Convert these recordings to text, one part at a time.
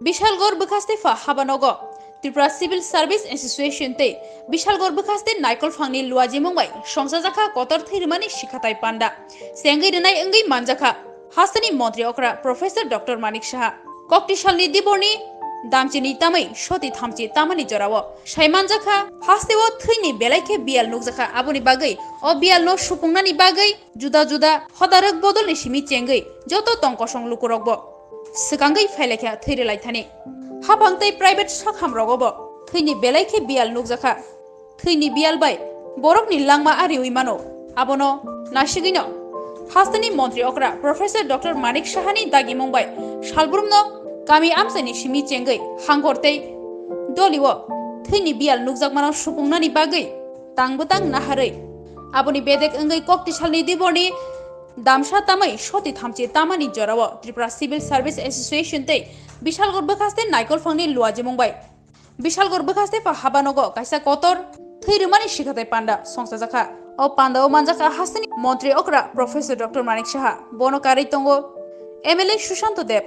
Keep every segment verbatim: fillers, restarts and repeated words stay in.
Bishalgarh bwkhaste pha habanogo Tripura Civil Service Association tei Bishalgarh bwkhaste naikolphangni luajimung bai songchajakha kotor thwi rwmani sikhatai panda. Chengwi rwnai wngwi manjakha hasteni montri okra Professor Doctor Manik Saha. Kokti salni diborni damchini tamwi soti thamchi tamani jorao saimanjakha hasteo thwini belai khe biyal nukjakha, aboni bagwi o biyalno supungnani bagwi juda juda hodarok bodolni simi chengwi joto tongkosong lukurokbo swkangwi phailaikha thwi rwlaithani. Haphang tei private sakhamrogobo thwini belai khe biyal nukjakha. Thwini biyal bai borokni langma ariwi mano. Abono nasigwino hasteni montri okra Professor Doctor Manik Sahani dagimung bai salbrumno kami amchaini simi chengwi hangkor tei dolio thwini biyal nukjakmano supungnani bagwi tang bwtang naharwi. Aboni bedek wngwi kokti salni diborni damsa tamwi soti thamchi tamani jorao Tripura Civil Service Association tei Bishalgarh bwkhaste naikolphangni luajimung bai Bishalgarh bwkhaste pha habanogo kaisa kotor thwi rwmani sikhatai panda songchajakha. O pandao manjakha hasteni montri okra Professor Doctor Manik Saha, bono karwi tongo M L A Sushanto Deb,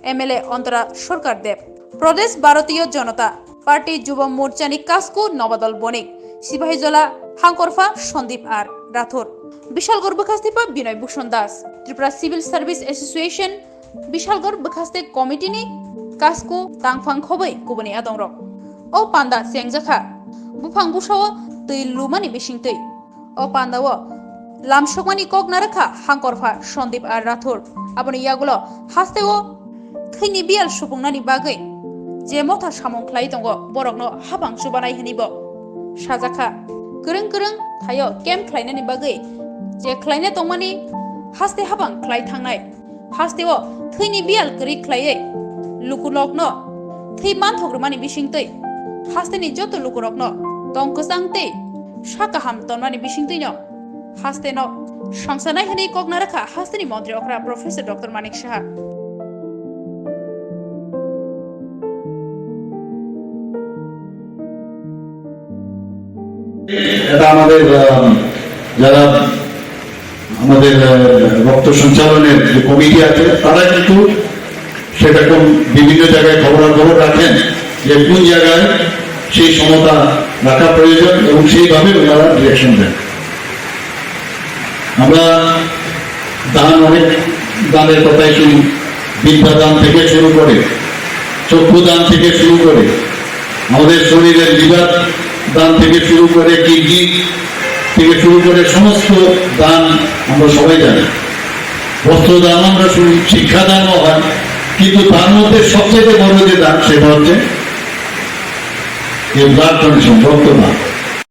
M L A Antara Sarkar Deb, Pradesh Bharatiya Janata Party Jubo Morchani Kasku Nobadol Bonik, Sipahijola Hangkorpha Sandip R Rathore, Bishalgarh bwkhaste pha Binoy Bhushan Das, Tripura Civil Service Association, Bishalgarh bwkhaste committee ni kasku tangphang khobwi kubuni adongrok. O panda chengjakha buphang busao twi lumani bisingtwi. O pandao lamsokmani kok narakha Hangkorpha Sandip R Rathore. Aboni yagulo hasteo thwini biyal supungnani bagwi je motha samung khlai tongo, borokno habang chubanai hwnwi bo sajakha. Kwrwng kwrwng thaio camp khlainani bagwi je khlaina tongmani haste habang khlai thangnai. Hasteo thwini biyal kwrwi khlaiwi lukurokno thwi manthok rwmani bisingtwi hasteni joto lukurokno tong kwchang tei sak kaham tonmani bisingtwino hasteno songsanai hwnwi kok narakha hasteni montri okra Professor Doctor Manik Saha. এটা আমাদের, আহ, যারা আমাদের, আহ, রক্ত সঞ্চালনের যে কমিটি আছে, তারা কিন্তু সেটা কোন বিভিন্ন জায়গায় খবরাখবর রাখেন যে কোন জায়গায় সেই সমতা রাখা প্রয়োজন এবং সেইভাবে ওনারা ডিরেকশন দেন। আমরা দান, অনেক দানের কথাই শুনি, বিদ্যা দান থেকে শুরু করে, চক্ষু দান থেকে শুরু করে, আমাদের শরীরের লিভার দান থেকে শুরু করে, কিডনি থেকে শুরু করে সমস্ত দান আমরা সবাই জানি। বস্ত্র দান আমরা শুনি, শিক্ষা দানও হয়, কিন্তু তার মধ্যে সবচেয়ে বড় যে দান, সেটা হচ্ছে এই ব্লাড ডোনেশন, রক্তদান।